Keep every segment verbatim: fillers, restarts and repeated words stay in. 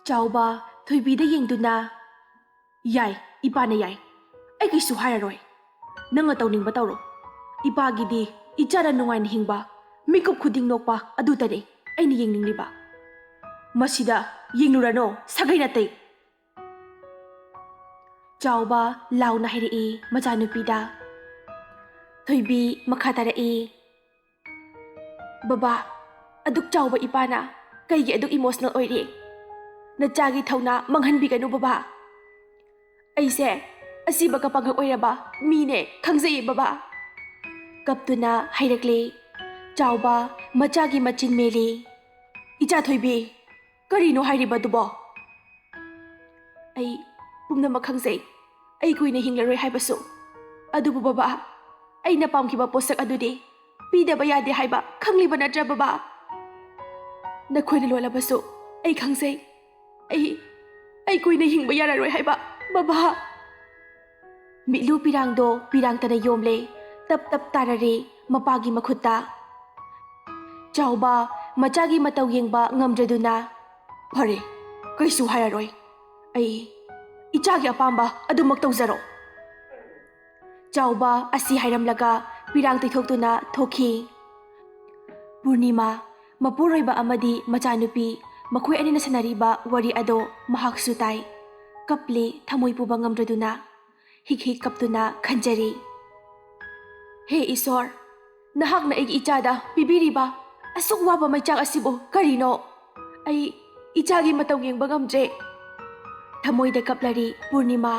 ꯆꯥꯎꯕ ꯊꯣꯏꯕꯤꯗ ꯌꯦꯡꯗꯨꯅ, "ꯌꯥꯏ, ꯏꯄꯥꯅ ꯌꯥꯏ꯫ ꯑꯩ ꯀꯩꯁꯨ ꯍꯥꯏꯔꯔꯣꯏ꯫ ꯅꯪꯅ ꯇꯧꯅꯤꯡꯕ ꯇꯧꯔꯣ꯫ ꯏꯄꯥꯒꯤꯗꯤ ꯏꯆꯥꯅ ꯅꯨꯡꯉꯥꯏꯅ ꯍꯤꯡꯕ, ꯃꯤꯀꯨꯞ ꯈꯨꯗꯤꯡ ꯅꯣꯛꯄ ꯑꯗꯨꯇꯅꯤ ꯑꯩꯅ ꯌꯦꯡꯅꯤꯡꯂꯤꯕ꯫ ꯃꯁꯤꯗ ꯌꯦꯡꯂꯨꯔꯅꯣ, ꯁꯥꯒꯩ ꯅꯥꯇꯩ!" ꯆꯥꯎꯕ ꯂꯥꯎꯅ ꯍꯥꯏꯔꯛꯏ ꯃꯆꯥꯅꯨꯄꯤꯗ꯫ ꯊꯣꯏꯕꯤ ꯃꯈꯥ ꯇꯥꯔꯛꯏ, "ꯕꯕꯥ, ꯑꯗꯨꯛ ꯆꯥꯎꯕ ꯏꯄꯥꯅ ꯀꯩꯒꯤ ꯑꯗꯨꯛ emotional ꯑꯣꯏꯔꯤ? ꯅꯆꯥꯒꯤ ꯊꯧꯅꯥ ꯃꯥꯡꯍꯟꯕꯤꯒꯅꯨ ꯕꯕꯥ꯫ ꯑꯩꯁꯦ ꯑꯁꯤꯕ ꯀꯄꯥꯉꯛ ꯑꯣꯏꯔꯕ ꯃꯤꯅꯦ ꯈꯪꯖꯩꯌꯦ ꯕꯕꯥ꯫" ꯀꯞꯇꯨꯅ ꯍꯥꯏꯔꯛꯂꯦ꯫ ꯆꯥꯎꯕ ꯃꯆꯥꯒꯤ ꯃꯆꯤꯟ ꯃꯦꯜꯂꯤ꯫ "ꯏꯆꯥ ꯊꯣꯏꯕꯤ, ꯀꯔꯤꯅꯣ ꯍꯥꯏꯔꯤꯕꯗꯨꯕꯣ?" "ꯑꯩ ꯄꯨꯝꯅꯃꯛ ꯈꯪꯖꯩ꯫ ꯑꯩ ꯀꯨꯏꯅ ꯍꯤꯡꯂꯔꯣꯏ ꯍꯥꯏꯕꯁꯨ꯫ ꯑꯗꯨꯕꯨ ꯕꯕꯥ, ꯑꯩꯅ ꯄꯥꯝꯈꯤꯕ ꯄꯣꯠꯁꯛ ꯑꯗꯨꯗꯤ ꯄꯤꯗꯕ ꯌꯥꯗꯦ ꯍꯥꯏꯕ ꯈꯪꯂꯤꯕ ꯅꯠꯇ꯭ꯔꯥ ꯕꯕꯥ? ꯅꯈꯣꯏꯅ ꯂꯣꯜꯂꯕꯁꯨ ꯑꯩ ꯈꯪꯖꯩ꯫ ꯑꯩ, ꯑꯩ ꯀꯨꯏꯅ ꯍꯤꯡꯕ ꯌꯥꯔꯔꯣꯏ ꯍꯥꯏꯕ ꯕꯕꯥ꯫" ꯃꯤꯠꯂꯨ ꯄꯤꯔꯥꯡꯗꯣ ꯄꯤꯔꯥꯡꯇꯅ ꯌꯣꯝꯂꯦ꯫ ꯇꯞ ꯇꯞ ꯇꯥꯔꯔꯦ ꯃꯄꯥꯒꯤ ꯃꯈꯨꯠꯇ꯫ ꯆꯥꯎꯕ ꯃꯆꯥꯒꯤ ꯃꯇꯧ ꯌꯦꯡꯕ ꯉꯝꯗ꯭ꯔꯗꯨꯅ, "ꯐꯔꯦ, ꯀꯩꯁꯨ ꯍꯥꯏꯔꯔꯣꯏ꯫ ꯑꯩ ꯏꯆꯥꯒꯤ ꯑꯄꯥꯝꯕ ꯑꯗꯨꯃꯛ ꯇꯧꯖꯔꯣ꯫" ꯆꯥꯎꯕ ꯑꯁꯤ ꯍꯥꯏꯔꯝꯂꯒ ꯄꯤꯔꯥꯡ ꯇꯩꯊꯣꯛꯇꯨꯅ ꯊꯣꯛꯈꯤ꯫ ꯄꯨꯔꯅꯤꯃꯥ, ꯃꯄꯨꯔꯣꯏꯕ ꯑꯃꯗꯤ ꯃꯆꯥꯅꯨꯄꯤ, ꯃꯈꯣꯏ ꯑꯅꯤꯅ ꯁꯥꯟꯅꯔꯤꯕ ꯋꯥꯔꯤ ꯑꯗꯣ ꯃꯍꯥꯛꯁꯨ ꯇꯥꯏ꯫ ꯀꯞꯂꯤ ꯊꯃꯣꯏ ꯄꯨꯕ ꯉꯝꯗ꯭ꯔꯗꯨꯅ꯫ ꯍꯤꯛ ꯍꯤꯛ ꯀꯞꯇꯨꯅ ꯈꯟꯖꯔꯤ꯫ "ꯍꯦ ꯏꯁꯣꯔ, ꯅꯍꯥꯛꯅ ꯑꯩꯒꯤ ꯏꯆꯥꯗ ꯄꯤꯕꯤꯔꯤꯕ ꯑꯁꯨꯛ ꯋꯥꯕ ꯃꯩꯆꯥꯛ ꯑꯁꯤꯕꯨ ꯀꯔꯤꯅꯣ? ꯑꯩ ꯏꯆꯥꯒꯤ ꯃꯇꯧ ꯌꯦꯡꯕ ꯉꯝꯗ꯭ꯔꯦ꯫" ꯊꯃꯣꯏꯗ ꯀꯞꯂꯔꯤ ꯄꯨꯔꯅꯤꯃꯥ꯫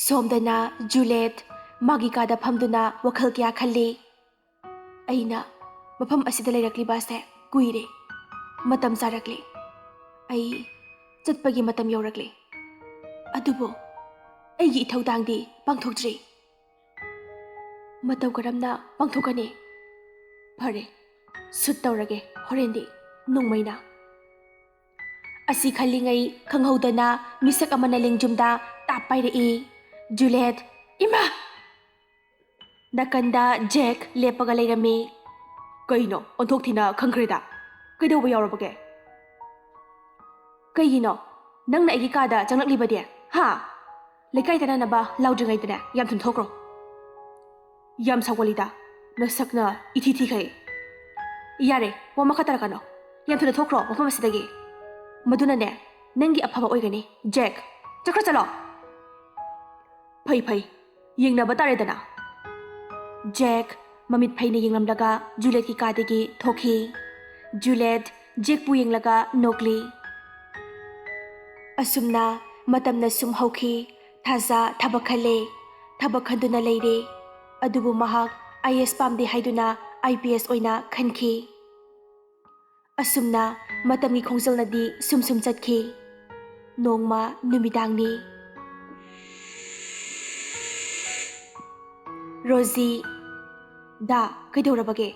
ꯁꯣꯝꯗꯅ ꯖꯨꯂꯦꯠ ꯃꯥꯒꯤ ꯀꯥꯗ ꯐꯝꯗꯨꯅ ꯋꯥꯈꯜ ꯀꯌꯥ ꯈꯜꯂꯤ꯫ "ꯑꯩꯅ ꯃꯐꯝ ꯑꯁꯤꯗ ꯂꯩꯔꯛꯂꯤꯕ ꯑꯁꯦ ꯀꯨꯏꯔꯦ꯫ ꯃꯇꯝ ꯆꯥꯔꯛꯂꯦ꯫ ꯑꯩ ꯆꯠꯄꯒꯤ ꯃꯇꯝ ꯌꯧꯔꯛꯂꯦ꯫ ꯑꯗꯨꯕꯨ ꯑꯩꯒꯤ ꯏꯊꯧꯗꯥꯡꯗꯤ ꯄꯥꯡꯊꯣꯛꯇ꯭ꯔꯤ꯫ ꯃꯇꯧ ꯀꯔꯝꯅ ꯄꯥꯡꯊꯣꯛꯀꯅꯤ? ꯐꯔꯦ, ꯁꯨꯠ ꯇꯧꯔꯒꯦ ꯍꯣꯔꯦꯟꯗꯤ ꯅꯣꯡꯃꯩꯅ꯫" ꯑꯁꯤ ꯈꯜꯂꯤꯉꯩ ꯈꯪꯍꯧꯗꯅ ꯃꯤꯁꯛ ꯑꯃꯅ ꯂꯦꯡꯖꯨꯝꯗ ꯇꯥꯞ ꯄꯥꯏꯔꯛꯏ꯫ ꯖꯨꯂꯦꯠ, "ꯏꯃꯥ!" ꯅꯥꯀꯟꯗ ꯖꯦꯛ ꯂꯦꯞꯄꯒ ꯂꯩꯔꯝꯃꯤ꯫ "ꯀꯩꯅꯣ, ꯑꯣꯟꯊꯣꯛ ꯊꯤꯅ ꯈꯪꯈ꯭ꯔꯦꯗ꯫ ꯀꯩꯗꯧꯕ ꯌꯥꯎꯔꯕꯒꯦ? ꯀꯩꯒꯤꯅꯣ ꯅꯪꯅ ꯑꯩꯒꯤ ꯀꯥꯗ ꯆꯪꯂꯛꯂꯤꯕꯗꯤ? ꯍꯥ? ꯂꯩꯀꯥꯏ ꯇꯥꯟꯅꯅꯕ ꯂꯥꯎꯗ꯭ꯔꯤꯉꯩꯗꯅꯦ ꯌꯥꯝ ꯊꯨꯅ ꯊꯣꯛꯈ꯭ꯔꯣ꯫ ꯌꯥꯝ ꯁꯥꯎꯒꯜꯂꯤꯗ꯫ ꯅꯁꯛꯅ ꯏꯊꯤ ꯊꯤꯈꯩ꯫ ꯌꯥꯔꯦ, ꯋꯥ ꯃꯈꯥ ꯇꯥꯔꯛꯀꯅꯣ꯫ ꯌꯥꯝ ꯊꯨꯅ ꯊꯣꯛꯈ꯭ꯔꯣ ꯃꯐꯝ ꯑꯁꯤꯗꯒꯤ꯫ ꯃꯗꯨꯅꯅꯦ ꯅꯪꯒꯤ ꯑꯐꯕ ꯑꯣꯏꯒꯅꯤ꯫ ꯖꯦꯛ, ꯆꯠꯈ꯭ꯔ ꯆꯠꯂꯣ꯫ ꯐꯩ ꯐꯩ, ꯌꯦꯡꯅꯕ ꯇꯥꯔꯦꯗꯅ꯫ ꯖꯦꯛ ꯃꯃꯤꯠ ꯐꯩꯅ ꯌꯦꯡꯂꯝꯂꯒ ꯖꯨꯂꯦꯠꯀꯤ ꯀꯥꯗꯒꯤ ꯊꯣꯛꯈꯤ꯫ ꯖꯨꯂꯦꯠ ꯖꯦꯛꯄꯨ ꯌꯦꯡꯂꯒ ꯅꯣꯛꯂꯤ꯫ ꯑꯁꯨꯝꯅ ꯃꯇꯝꯅ ꯁꯨꯝ ꯍꯧꯈꯤ꯫ ꯊꯥꯖ ꯊꯕꯛ ꯈꯜꯂꯦ꯫ ꯊꯕꯛ ꯈꯟꯗꯨꯅ ꯂꯩꯔꯦ꯫ ꯑꯗꯨꯕꯨ ꯃꯍꯥꯛ ꯑꯥꯏ ꯑꯦꯁ ꯄꯥꯝꯗꯦ ꯍꯥꯏꯗꯨꯅ ꯑꯥꯏ ꯄꯤ ꯑꯦꯁ ꯑꯣꯏꯅ ꯈꯟꯈꯤ꯫ ꯑꯁꯨꯝꯅ ꯃꯇꯝꯒꯤ ꯈꯣꯡꯖꯦꯜꯅꯗꯤ ꯁꯨꯝ ꯁꯨꯝ ꯆꯠꯈꯤ꯫ ꯅꯣꯡꯃ ꯅꯨꯃꯤꯗꯥꯡꯅꯤ꯫ ꯔꯣꯖꯤ, ꯗꯥ, ꯀꯩꯗꯧꯔꯕꯒꯦ?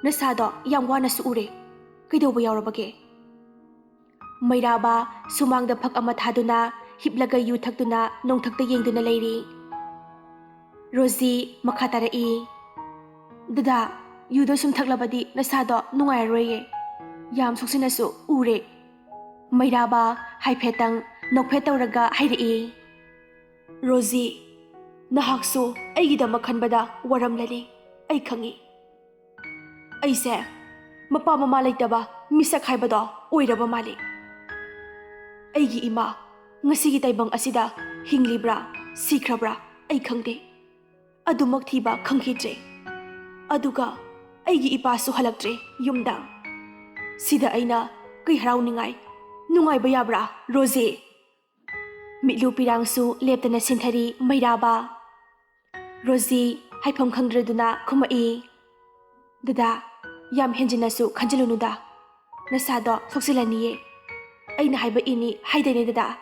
ꯅꯁꯥꯗꯣ ꯌꯥꯝ ꯋꯥꯅꯁꯨ ꯎꯔꯦ꯫ ꯀꯩꯗꯧꯕ ꯌꯥꯎꯔꯕꯒꯦ? ꯃꯩꯔꯥꯕ ꯁꯨꯃꯥꯡꯗ ꯐꯛ ꯑꯃ ꯊꯥꯗꯨꯅ ꯍꯤꯞꯂꯒ ꯌꯨ ꯊꯛꯇꯨꯅ ꯅꯣꯡꯊꯛꯇ ꯌꯦꯡꯗꯨꯅ ꯂꯩꯔꯤ꯫ ꯔꯣꯖꯤ ꯃꯈꯥ ꯇꯥꯔꯛꯏ, ꯗꯗꯥ, ꯌꯨꯗꯣ ꯁꯨꯝ ꯊꯛꯂꯕꯗꯤ ꯅꯁꯥꯗꯣ ꯅꯨꯡꯉꯥꯏꯔꯔꯣꯏꯌꯦ꯫ ꯌꯥꯝ ꯁꯣꯛꯆꯤꯟꯅꯁꯨ ꯎꯔꯦ꯫ ꯃꯩꯔꯥꯕ ꯍꯥꯏꯐꯦꯠꯇꯪ ꯅꯣꯛꯐꯦꯠ ꯇꯧꯔꯒ ꯍꯥꯏꯔꯛꯏ, ꯔꯣꯖꯤ, ꯅꯍꯥꯛꯁꯨ ꯑꯩꯒꯤꯗꯃꯛ ꯈꯟꯕꯗ ꯋꯥꯔꯝꯂꯅꯤ, ꯑꯩ ꯈꯪꯏ꯫ ꯑꯩꯁꯦ ꯃꯄꯥ ꯃꯃꯥ ꯂꯩꯇꯕ ꯃꯤꯁꯛ ꯍꯥꯏꯕꯗꯣ ꯑꯣꯏꯔꯕ ꯃꯥꯜꯂꯤ꯫ ꯑꯩꯒꯤ ꯏꯃꯥ ꯉꯁꯤꯒꯤ ꯇꯥꯏꯕꯪ ꯑꯁꯤꯗ ꯍꯤꯡꯂꯤꯕ꯭ꯔꯥ ꯁꯤꯈ꯭ꯔꯕ꯭ꯔꯥ ꯑꯩ ꯈꯪꯗꯦ꯫ ꯑꯗꯨꯃꯛ ꯊꯤꯕ ꯈꯪꯈꯤꯗ꯭ꯔꯦ꯫ ꯑꯗꯨꯒ ꯑꯩꯒꯤ ꯏꯄꯥꯁꯨ ꯍꯜꯂꯛꯇ꯭ꯔꯦ ꯌꯨꯝꯗ꯫ ꯁꯤꯗ ꯑꯩꯅ ꯀꯩ ꯍꯔꯥꯎꯅꯤꯡꯉꯥꯏ, ꯅꯨꯡꯉꯥꯏꯕ ꯌꯥꯕ꯭ꯔꯥ, ꯔꯣꯖꯤ? ꯃꯤꯠꯂꯨ ꯄꯤꯔꯥꯡꯁꯨ ꯂꯦꯞꯇꯅ ꯁꯤꯟꯊꯔꯤ ꯃꯩꯔꯥꯕ꯫ ꯔꯣꯖꯤ ꯍꯥꯏꯐꯝ ꯈꯪꯗ꯭ꯔꯗꯨꯅ ꯈꯨꯝꯃꯛꯏ, ꯗꯗꯥ, ꯌꯥꯝ ꯍꯦꯟꯖꯤꯟꯅꯁꯨ ꯈꯟꯖꯤꯜꯂꯨꯅꯨꯗ꯫ ꯅꯁꯥꯗꯣ ꯁꯣꯛꯆꯤꯜꯂꯅꯤꯌꯦ꯫ ꯑꯩꯅ ꯍꯥꯏꯕ ꯏꯅꯤ ꯍꯥꯏꯗꯦꯅꯦ, ꯗꯗꯥ?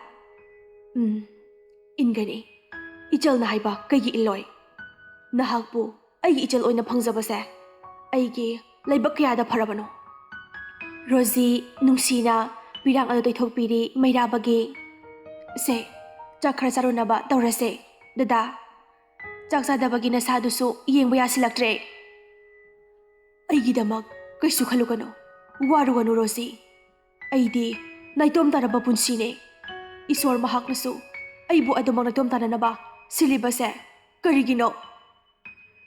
ꯎꯝ, ꯏꯟꯒꯅꯤ꯫ ꯏꯆꯜꯅ ꯍꯥꯏꯕ ꯀꯩꯒꯤ ꯏꯜꯂꯣꯏ? ꯅꯍꯥꯛꯄꯨ ꯑꯩꯒꯤ ꯏꯆꯜ ꯑꯣꯏꯅ ꯐꯪꯖꯕꯁꯦ ꯑꯩꯒꯤ ꯂꯥꯏꯕꯛ ꯀꯌꯥꯗ ꯐꯔꯕꯅꯣ꯫ ꯔꯣꯖꯤ ꯅꯨꯡꯁꯤꯅ ꯄꯤꯔꯥꯡ ꯑꯗꯨ ꯇꯩꯊꯣꯛꯄꯤꯔꯤ ꯃꯩꯔꯥꯕꯒꯤ꯫ ꯁꯦ, ꯆꯥꯛ ꯈꯔ ꯆꯥꯔꯨꯅꯕ ꯇꯧꯔꯁꯦ, ꯗꯗꯥ꯫ ꯆꯥꯛ ꯆꯥꯗꯕꯒꯤ ꯅꯁꯥꯗꯨꯁꯨ ꯌꯦꯡꯕ ꯌꯥꯁꯤꯜꯂꯛꯇ꯭ꯔꯦ꯫ ꯑꯩꯒꯤꯗꯃꯛ ꯀꯩꯁꯨ ꯈꯜꯂꯨꯒꯅꯨ꯫ ꯋꯥꯔꯨꯒꯅꯨ ꯔꯣꯖꯤ, ꯑꯩꯗꯤ ꯅꯥꯏꯇꯣꯝ ꯇꯥꯔꯕ ꯄꯨꯟꯁꯤꯅꯦ꯫ ꯏꯁꯣꯔ ꯃꯍꯥꯛꯅꯁꯨ ꯑꯩꯕꯨ ꯑꯗꯨꯃꯛ ꯅꯥꯏꯇꯣꯝ ꯇꯥꯅꯅꯕ ꯁꯤꯜꯂꯤꯕꯁꯦ ꯀꯔꯤꯒꯤꯅꯣ?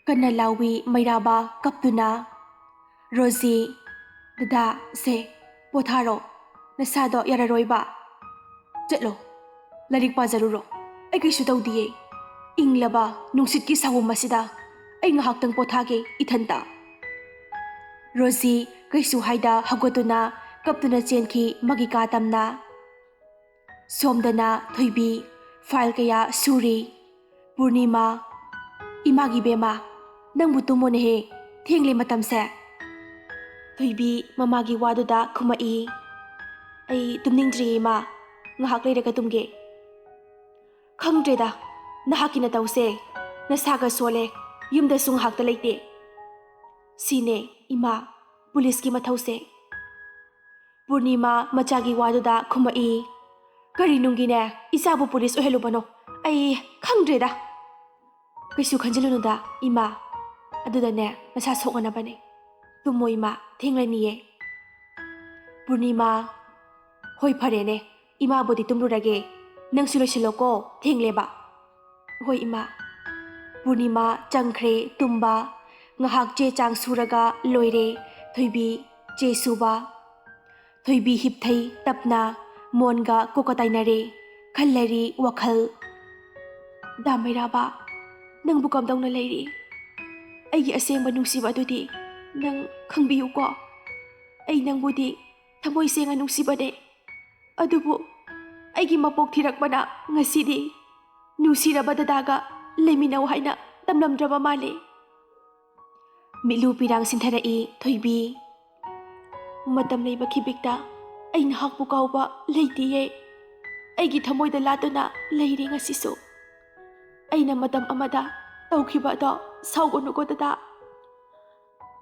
ꯀꯟꯅ ꯂꯥꯎꯏ ꯃꯩꯔꯥꯕ ꯀꯞꯇꯨꯅ꯫ ꯔꯣꯖꯤ, ꯗꯗꯥ, ꯁꯦ, ꯄꯣꯊꯥꯔꯣ, ꯅꯁꯥꯗꯣ ꯌꯥꯔꯔꯣꯏꯕ꯫ ꯆꯠꯂꯣ, ꯂꯥꯏꯔꯤꯛ ꯄꯥꯖꯔꯨꯔꯣ, ꯑꯩ ꯀꯩꯁꯨ ꯇꯧꯗꯤꯌꯦ꯫ ꯏꯪꯂꯕ ꯅꯨꯡꯁꯤꯠꯀꯤ ꯁꯥꯍꯨꯝ ꯑꯁꯤꯗ ꯑꯩ ꯉꯥꯏꯍꯥꯛꯇꯪ ꯄꯣꯊꯥꯒꯦ ꯏꯊꯟꯇ꯫ ꯔꯣꯖꯤ ꯀꯩꯁꯨ ꯍꯥꯏꯗ ꯍꯧꯒꯠꯇꯨꯅ ꯀꯞꯇꯨꯅ ꯆꯦꯟꯈꯤ ꯃꯥꯒꯤ ꯀꯥ ꯇꯝꯅ꯫ ꯁꯣꯝꯗꯅ ꯊꯣꯏꯕꯤ ꯐꯥꯏꯜ ꯀꯌꯥ ꯁꯨꯔꯤ꯫ ꯄꯨꯔꯅꯤꯃꯥ, "ꯏꯃꯥꯒꯤ ꯕꯦꯝꯃ, ꯅꯪꯕꯨ ꯇꯨꯝꯃꯣꯅꯦꯍꯦ, ꯊꯦꯡꯂꯦ ꯃꯇꯝꯁꯦ꯫" ꯊꯣꯏꯕꯤ ꯃꯃꯥꯒꯤ ꯋꯥꯗꯨꯗ ꯈꯨꯝꯃꯛꯏ, "ꯑꯩ ꯇꯨꯝꯅꯤꯡꯗ꯭ꯔꯤꯌꯦ ꯏꯃꯥ, ꯉꯥꯏꯍꯥꯛ ꯂꯩꯔꯒ ꯇꯨꯝꯒꯦ꯫" "ꯈꯪꯗ꯭ꯔꯦꯗ, ꯅꯍꯥꯛꯀꯤ ꯅꯇꯧꯁꯦ, ꯅꯁꯥꯒ ꯁꯣꯜꯂꯦ, ꯌꯨꯝꯗꯁꯨ ꯉꯥꯏꯍꯥꯛꯇ ꯂꯩꯇꯦ꯫ ꯁꯤꯅꯦ ꯏꯃꯥ, ꯄꯨꯂꯤꯁꯀꯤ ꯃꯊꯧꯁꯦ꯫" ꯄꯨꯔꯅꯤꯃꯥ ꯃꯆꯥꯒꯤ ꯋꯥꯗꯨꯗ ꯈꯨꯝꯃꯛꯏ, "ꯀꯔꯤ ꯅꯨꯡꯒꯤꯅꯦ ꯏꯆꯥꯕꯨ ꯄꯨꯂꯤꯁ ꯑꯣꯏꯍꯜꯂꯨꯕꯅꯣ? ꯑꯩ ꯈꯪꯗ꯭ꯔꯦꯗ꯫" "ꯀꯩꯁꯨ ꯈꯟꯖꯤꯜꯂꯨꯅꯨꯗ ꯏꯃꯥ, ꯑꯗꯨꯗꯅꯦ ꯅꯁꯥ ꯁꯣꯛꯅꯅꯕꯅꯦ꯫ ꯇꯨꯝꯃꯣ ꯏꯃꯥ, ꯊꯦꯡꯂꯅꯤꯌꯦ꯫" ꯄꯨꯔꯅꯤꯃꯥ, "ꯍꯣꯏ ꯐꯔꯦꯅꯦ, ꯏꯃꯥꯕꯨꯗꯤ ꯇꯨꯝꯂꯨꯔꯒꯦ, ꯅꯪꯁꯨ ꯂꯣꯏꯁꯤꯜꯂꯣꯀꯣ, ꯊꯦꯡꯂꯦꯕ꯫" "ꯍꯣꯏ ꯏꯃꯥ꯫" ꯄꯨꯔꯅꯤꯃꯥ ꯆꯪꯈ꯭ꯔꯦ ꯇꯨꯝꯕ꯫ ꯉꯥꯏꯍꯥꯛ ꯆꯦ ꯆꯥꯡ ꯁꯨꯔꯒ ꯂꯣꯏꯔꯦ ꯊꯣꯏꯕꯤ ꯆꯦ ꯁꯨꯕ꯫ ꯊꯣꯏꯕꯤ ꯍꯤꯞꯊꯩ ꯇꯞꯅ, ꯃꯣꯟꯒ ꯀꯣꯛꯀ ꯇꯥꯏꯅꯔꯦ꯫ ꯈꯜꯂꯔꯤ ꯋꯥꯈꯜ꯫ "ꯗꯥ ꯃꯩꯔꯥꯕ, ꯅꯪꯕꯨ ꯀꯝꯗꯧꯅ ꯂꯩꯔꯤ? ꯑꯩꯒꯤ ꯑꯁꯦꯡꯕ ꯅꯨꯡꯁꯤꯕ ꯑꯗꯨꯗꯤ ꯅꯪ ꯈꯪꯕꯤꯌꯨꯀꯣ꯫ ꯑꯩ ꯅꯪꯕꯨꯗꯤ ꯊꯃꯣꯏ ꯁꯦꯡꯅ ꯅꯨꯡꯁꯤꯕꯅꯦ꯫ ꯑꯗꯨꯕꯨ ꯑꯩꯒꯤ ꯃꯄꯣꯛ ꯊꯤꯔꯛꯄꯅ ꯉꯁꯤꯗꯤ ꯅꯨꯡꯁꯤꯔꯕ ꯗꯗꯥꯒ ꯂꯩꯃꯤꯟꯅꯧ ꯍꯥꯏꯅ ꯇꯝꯂꯝꯗ꯭ꯔꯕ ꯃꯥꯜꯂꯦ꯫" ꯃꯤꯠꯂꯨ ꯄꯤꯔꯥꯡ ꯁꯤꯟꯊꯔꯛꯏ ꯊꯣꯏꯕꯤ꯫ "ꯃꯇꯝ ꯂꯩꯕ ꯈꯤꯕꯤꯛꯇ ꯑꯩ ꯅꯍꯥꯛꯄꯨ ꯀꯥꯎꯕ ꯂꯩꯇꯤꯌꯦ꯫ ꯑꯩꯒꯤ ꯊꯃꯣꯏꯗ ꯂꯥꯠꯇꯨꯅ ꯂꯩꯔꯤ ꯉꯁꯤꯁꯨ꯫ ꯑꯩꯅ ꯃꯇꯝ ꯑꯃꯗ ꯇꯧꯈꯤꯕ ꯑꯗꯣ ꯁꯥꯎꯒꯅꯨꯀꯣ ꯗꯗꯥ꯫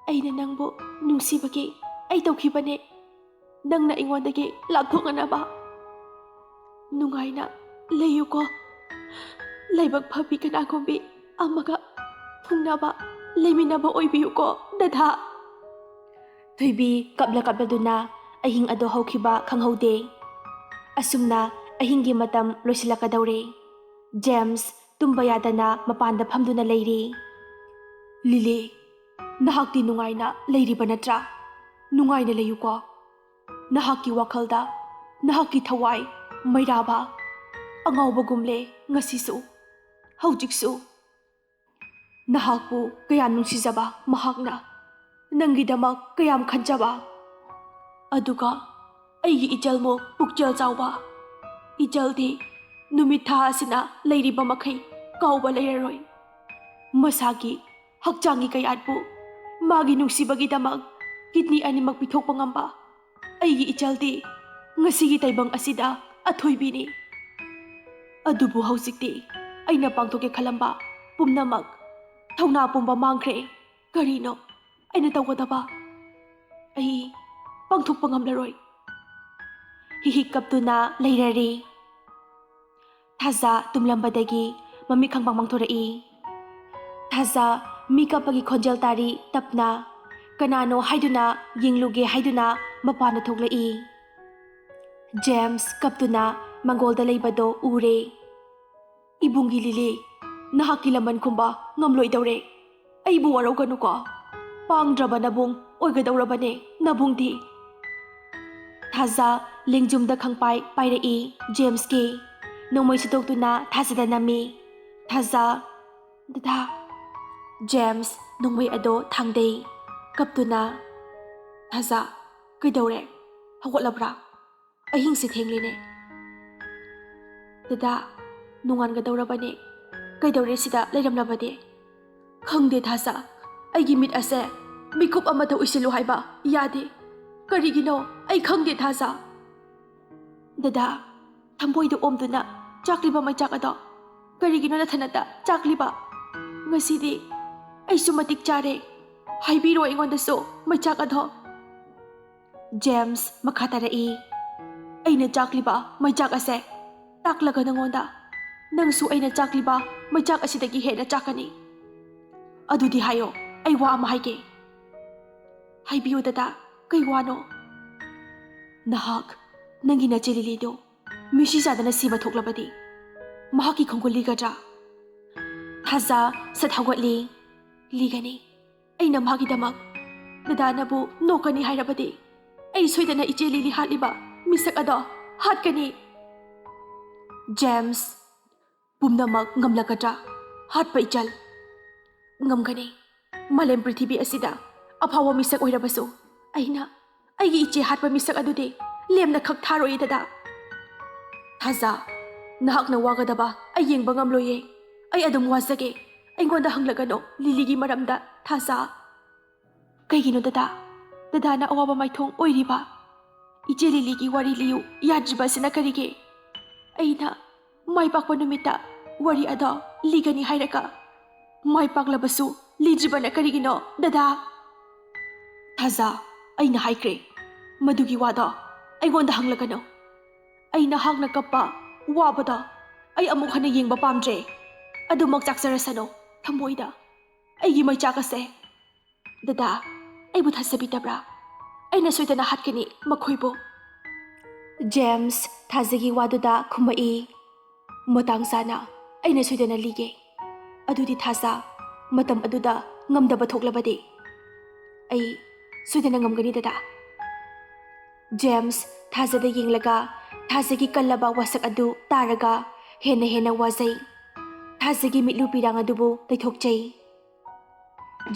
ꯑꯩꯅ ꯅꯪꯕꯨ ꯅꯨꯡꯁꯤꯕꯒꯤ ꯑꯩ ꯇꯧꯈꯤꯕꯅꯦ, ꯅꯪꯅ ꯑꯩꯉꯣꯟꯗꯒꯤ ꯂꯥꯞꯊꯣꯛꯅꯅꯕ꯫ ꯅꯨꯡꯉꯥꯏꯅ ꯂꯩꯌꯨꯀꯣ꯫ ꯂꯥꯏꯕꯛ ꯐꯕꯤ ꯀꯅꯥꯒꯨꯝꯕꯤ ꯑꯃꯒ ꯊꯨꯡꯅꯕ, ꯂꯩꯃꯤꯟꯅꯕ ꯑꯣꯏꯕꯤꯌꯨꯀꯣ ꯗꯗꯥ꯫" ꯊꯣꯏꯕꯤ ꯀꯞꯂ ꯀꯞꯂꯗꯨꯅ ꯑꯍꯤꯡ ꯑꯗꯣ ꯍꯧꯈꯤꯕ ꯈꯪꯍꯧꯗꯦ꯫ ꯑꯁꯨꯝꯅ ꯑꯍꯤꯡꯒꯤ ꯃꯇꯝ ꯂꯣꯏꯁꯤꯜꯂꯛꯀꯗꯧꯔꯦ꯫ ꯖꯦꯝꯁ ꯇꯨꯝꯕ ꯌꯥꯗꯅ ꯃꯄꯥꯟꯗ ꯐꯝꯗꯨꯅ ꯂꯩꯔꯤ꯫ "ꯂꯤꯂꯤ, ꯅꯍꯥꯛꯇꯤ ꯅꯨꯡꯉꯥꯏꯅ ꯂꯩꯔꯤꯕ ꯅꯠꯇ꯭ꯔꯥ? ꯅꯨꯡꯉꯥꯏꯅ ꯂꯩꯌꯨꯀꯣ꯫ ꯅꯍꯥꯛꯀꯤ ꯋꯥꯈꯜꯗ, ꯅꯍꯥꯛꯀꯤ ꯊꯋꯥꯏ ꯃꯩꯔꯥꯕ ꯑꯉꯥꯎꯕꯒꯨꯝꯂꯦ ꯉꯁꯤꯁꯨ, ꯍꯧꯖꯤꯛꯁꯨ꯫ ꯅꯍꯥꯛꯄꯨ ꯀꯌꯥꯝ ꯅꯨꯡꯁꯤꯖꯕ ꯃꯍꯥꯛꯅ, ꯅꯪꯒꯤꯗꯃꯛ ꯀꯌꯥꯝ ꯈꯟꯖꯕ꯫ ꯑꯗꯨꯒ ꯑꯩꯒꯤ ꯏꯆꯜꯃꯨꯛ ꯄꯨꯛꯆꯦꯜ ꯆꯥꯎꯕ ꯏꯆꯜꯗꯤ ꯅꯨꯃꯤꯠ ꯊꯥ ꯑꯁꯤꯅ ꯂꯩꯔꯤꯕ ꯃꯈꯩ ꯀꯥꯎꯕ ꯂꯩꯔꯔꯣꯏ꯫ ꯃꯁꯥꯒꯤ ꯍꯛꯆꯥꯡꯒꯤ ꯀꯌꯥꯠꯄꯨ ꯃꯥꯒꯤ ꯅꯨꯡꯁꯤꯕꯒꯤꯗꯃꯛ ꯀꯤꯗꯅꯤ ꯑꯅꯤꯃꯛ ꯄꯤꯊꯣꯛꯄ ꯉꯝꯕ ꯑꯩꯒꯤ ꯏꯆꯜꯗꯤ ꯉꯁꯤꯒꯤ ꯇꯥꯏꯕꯪ ꯑꯁꯤꯗ ꯑꯊꯣꯏꯕꯤꯅꯤ꯫ ꯑꯗꯨꯕꯨ ꯍꯧꯖꯤꯛꯇꯤ ꯑꯩꯅ ꯄꯥꯡꯊꯣꯛꯀꯦ ꯈꯜꯂꯝꯕ ꯄꯨꯝꯅꯃꯛ ꯊꯧꯅꯥ ꯄꯨꯝꯕ ꯃꯥꯡꯈ꯭ꯔꯦ꯫ ꯀꯔꯤꯅꯣ ꯑꯩꯅ ꯇꯧꯒꯗꯕ? ꯑꯩ ꯄꯥꯡꯊꯣꯛꯄ ꯉꯝꯂꯔꯣꯏ꯫" ꯍꯤꯍꯤꯛ ꯀꯞꯇꯨꯅ ꯂꯩꯔꯔꯤ꯫ ꯊꯥꯖ ꯇꯨꯝꯂꯝꯕꯗꯒꯤ ꯃꯃꯤꯠ ꯈꯪꯄꯥꯡ ꯄꯥꯡꯊꯣꯔꯛꯏ꯫ ꯊꯥꯖ ꯃꯤ ꯀꯞꯄꯒꯤ ꯈꯣꯟꯖꯦꯜ ꯇꯥꯔꯤ ꯇꯞꯅ꯫ ꯀꯅꯥꯅꯣ ꯍꯥꯏꯗꯨꯅ ꯌꯦꯡꯂꯨꯒꯦ ꯍꯥꯏꯗꯨꯅ ꯃꯄꯥꯟꯗ ꯊꯣꯛꯂꯛꯏ꯫ ꯖꯦꯝꯁ ꯀꯞꯇꯨꯅ ꯃꯪꯒꯣꯜꯗ ꯂꯩꯕꯗꯣ ꯎꯔꯦ꯫ "ꯏꯕꯨꯡꯒꯤ ꯂꯤꯂꯤ, ꯅꯍꯥꯛꯀꯤ ꯂꯃꯟ ꯈꯨꯝꯕ ꯉꯝꯂꯣꯏꯗꯧꯔꯦ꯫ ꯑꯩꯕꯨ ꯋꯥꯔꯧꯒꯅꯨꯀꯣ꯫ ꯄꯥꯡꯗ꯭ꯔꯕ ꯅꯕꯨꯡ ꯑꯣꯏꯒꯗꯧꯔꯕꯅꯦ ꯅꯕꯨꯡꯗꯤ꯫" ꯊꯥꯖ ꯂꯦꯡꯖꯨꯝꯗ ꯈꯪꯄꯥꯏ ꯄꯥꯏꯔꯛꯏ ꯖꯦꯝꯁꯀꯤ꯫ ꯅꯣꯡꯃꯩ ꯁꯨꯇꯣꯛꯇꯨꯅ ꯊꯥꯖꯗ ꯅꯝꯃꯤ꯫ ꯊꯥꯖ, "ꯗꯗꯥ꯫" ꯖꯦꯝꯁ ꯅꯣꯡꯃꯩ ꯑꯗꯣ ꯊꯥꯡꯗꯩ꯫ ꯀꯞꯇꯨꯅ, "ꯊꯥꯖ, ꯀꯩꯗꯧꯔꯦ? ꯍꯧꯒꯠꯂꯕ꯭ꯔꯥ? ꯑꯍꯤꯡꯁꯦ ꯊꯦꯡꯂꯦꯅꯦ꯫" "ꯗꯗꯥ, ꯅꯣꯡꯉꯥꯟꯒꯗꯧꯔꯕꯅꯦ꯫ ꯀꯩꯗꯧꯔꯦ ꯁꯤꯗ ꯂꯩꯔꯝꯂꯕꯗꯤ?" "ꯈꯪꯗꯦ ꯊꯥꯖ, ꯑꯩꯒꯤ ꯃꯤꯠ ꯑꯁꯦ ꯃꯤꯀꯨꯞ ꯑꯃꯇ ꯎꯏꯁꯤꯜꯂꯨ ꯍꯥꯏꯕ ꯌꯥꯗꯦ꯫ ꯀꯔꯤꯒꯤꯅꯣ ꯑꯩ ꯈꯪꯗꯦ ꯊꯥꯖ꯫" "ꯗꯗꯥ, ꯊꯃꯣꯏꯗ ꯑꯣꯝꯗꯨꯅ ꯆꯥꯛꯂꯤꯕ ꯃꯩꯆꯥꯛ ꯑꯗꯣ ꯀꯔꯤꯒꯤꯅꯣ ꯅꯊꯟꯅꯇ ꯆꯥꯛꯂꯤꯕ? ꯉꯁꯤꯗꯤ ꯑꯩꯁꯨ ꯃꯇꯤꯛ ꯆꯥꯔꯦ꯫ ꯍꯥꯏꯕꯤꯔꯣ ꯑꯩꯉꯣꯟꯗꯁꯨ ꯃꯩꯆꯥꯛ ꯑꯗꯣ꯫" ꯖꯦꯝꯁ ꯃꯈꯥ ꯇꯥꯔꯛꯏ, "ꯑꯩꯅ ꯆꯥꯛꯂꯤꯕ ꯃꯩꯆꯥꯛ ꯑꯁꯦ ꯇꯥꯛꯂꯒ ꯅꯉꯣꯟꯗ ꯅꯪꯁꯨ ꯑꯩꯅ ꯆꯥꯛꯂꯤꯕ ꯃꯩꯆꯥꯛ ꯑꯁꯤꯗꯒꯤ ꯍꯦꯟꯅ ꯆꯥꯛꯀꯅꯤ꯫ ꯑꯗꯨꯗꯤ ꯍꯥꯏꯌꯣ, ꯑꯩ ꯋꯥ ꯑꯃ ꯍꯥꯏꯒꯦ꯫" ꯍꯥꯏꯕꯤꯌꯨ ꯗꯗꯥ, ꯀꯩ ꯋꯥꯅꯣ? ꯅꯍꯥꯛ ꯅꯪꯒꯤ ꯅꯆꯦ ꯂꯤꯂꯤꯗꯨ ꯃꯤꯁꯤ ꯆꯥꯗꯅ ꯁꯤꯕ ꯊꯣꯛꯂꯕꯗꯤ ꯃꯍꯥꯛꯀꯤ ꯈꯣꯡꯒꯨꯜ ꯂꯤꯒꯗ꯭ꯔꯥ? ꯊꯥꯖ ꯁꯠ ꯍꯧꯒꯠꯂꯤ꯫ ꯂꯤꯒꯅꯤ꯫ ꯑꯩꯅ ꯃꯍꯥꯛꯀꯤꯗꯃꯛ ꯗꯗꯥꯅꯕꯨ ꯅꯣꯛꯀꯅꯤ ꯍꯥꯏꯔꯕꯗꯤ ꯑꯩ ꯁꯣꯏꯗꯅ ꯏꯆꯦ ꯂꯤꯂꯤ ꯍꯥꯠꯂꯤꯕ ꯃꯤꯁꯛ ꯑꯗꯣ ꯍꯥꯠꯀꯅꯤ꯫ ꯖꯦꯝꯁ, ꯄꯨꯝꯅꯃꯛ ꯉꯝꯂꯒꯗ꯭ꯔꯥ? ꯍꯥꯠꯄ ꯏꯆꯜ꯫ ꯉꯝꯒꯅꯤ꯫ ꯃꯥꯂꯦꯝ ꯄ꯭ꯔꯤꯊꯤꯕꯤ ꯑꯁꯤꯗ ꯑꯐꯥꯎꯕ ꯃꯤꯁꯛ ꯑꯣꯏꯔꯕꯁꯨ ꯑꯩꯅ ꯑꯩꯒꯤ ꯏꯆꯦ ꯍꯥꯠꯄ ꯃꯤꯁꯛ ꯑꯗꯨꯗꯤ ꯂꯦꯝꯅ ꯈꯛ ꯊꯥꯔꯣꯏꯌꯦ ꯗꯗꯥ꯫ ꯊꯥꯖ, ꯅꯍꯥꯛꯅ ꯋꯥꯒꯗꯕ ꯑꯩ ꯌꯦꯡꯕ ꯉꯝꯂꯣꯏꯌꯦ꯫ ꯑꯩ ꯑꯗꯨꯝ ꯋꯥꯖꯒꯦ꯫ ꯑꯩꯉꯣꯟꯗ ꯍꯪꯂꯒꯅꯨ ꯂꯤꯂꯤꯒꯤ ꯃꯔꯝꯗ, ꯊꯥꯖ꯫ ꯀꯩꯒꯤꯅꯣ ꯗꯗꯥ? ꯗꯗꯥꯅ ꯑꯋꯥꯕ ꯃꯥꯏꯊꯣꯡ ꯑꯣꯏꯔꯤꯕ ꯏꯆꯦ ꯂꯤꯂꯤꯒꯤ ꯋꯥꯔꯤ ꯂꯤꯌꯨ ꯌꯥꯗ꯭ꯔꯤꯕ ꯑꯁꯤꯅ ꯀꯔꯤꯒꯤ? ꯑꯩꯅ ꯃꯥꯏ ꯄꯥꯛꯄ ꯅꯨꯃꯤꯠꯇ ꯋꯥꯔꯤ ꯑꯗꯣ ꯂꯤꯒꯅꯤ ꯍꯥꯏꯔꯒ ꯃꯥꯏ ꯄꯥꯛꯂꯕꯁꯨ ꯂꯤꯗ꯭ꯔꯤꯕꯅ ꯀꯔꯤꯒꯤꯅꯣ ꯗꯗꯥ? ꯊꯥꯖ, ꯑꯩꯅ ꯍꯥꯏꯈ꯭ꯔꯦ, ꯃꯗꯨꯒꯤ ꯋꯥꯗꯣ ꯑꯩꯉꯣꯟꯗ ꯍꯪꯂꯒꯅꯨ꯫ ꯑꯩ ꯅꯍꯥꯛꯅ ꯀꯞꯄ, ꯋꯥꯕꯗꯣ ꯑꯩ ꯑꯃꯨꯛ ꯍꯟꯅ ꯌꯦꯡꯕ ꯄꯥꯝꯗ꯭ꯔꯦ꯫ ꯑꯗꯨꯃꯛ ꯆꯥꯛꯆꯔꯁꯅꯨ ꯊꯃꯣꯏꯗ꯫ ꯑꯩꯒꯤ ꯃꯩꯆꯥꯛ ꯑꯁꯦ꯫ ꯗꯗꯥ, ꯑꯩꯕꯨ ꯊꯥꯖꯕꯤꯗꯕ꯭ꯔꯥ? ꯑꯩꯅ ꯁꯣꯏꯗꯅ ꯍꯥꯠꯀꯅꯤ ꯃꯈꯣꯏꯕꯨ꯫ ꯖꯦꯝꯁ ꯊꯥꯖꯒꯤ ꯋꯥꯗꯨꯗ ꯈꯨꯝꯃꯛꯏ꯫ ꯃꯇꯥꯡ ꯆꯥꯅ ꯑꯩꯅ ꯁꯣꯏꯗꯅ ꯂꯤꯒꯦ꯫ ꯑꯗꯨꯗꯤ ꯊꯥꯖ, ꯃꯇꯝ ꯑꯗꯨꯗ ꯉꯝꯗꯕ ꯊꯣꯛꯂꯕꯗꯤ ꯑꯩ ꯁꯣꯏꯗꯅ ꯉꯝꯒꯅꯤ ꯗꯗꯥ꯫ ꯖꯦꯝꯁ ꯊꯥꯖꯗ ꯌꯦꯡꯂꯒ ꯊꯥꯖꯒꯤ ꯀꯜꯂꯕ ꯋꯥꯁꯛ ꯑꯗꯨ ꯇꯥꯔꯒ ꯍꯦꯟꯅ ꯍꯦꯟꯅ ꯋꯥꯖꯩ꯫ ꯊꯥꯖꯒꯤ ꯃꯤꯠꯂꯨ ꯄꯤꯔꯥꯡ ꯑꯗꯨꯕꯨ ꯇꯩꯊꯣꯛꯆꯩ꯫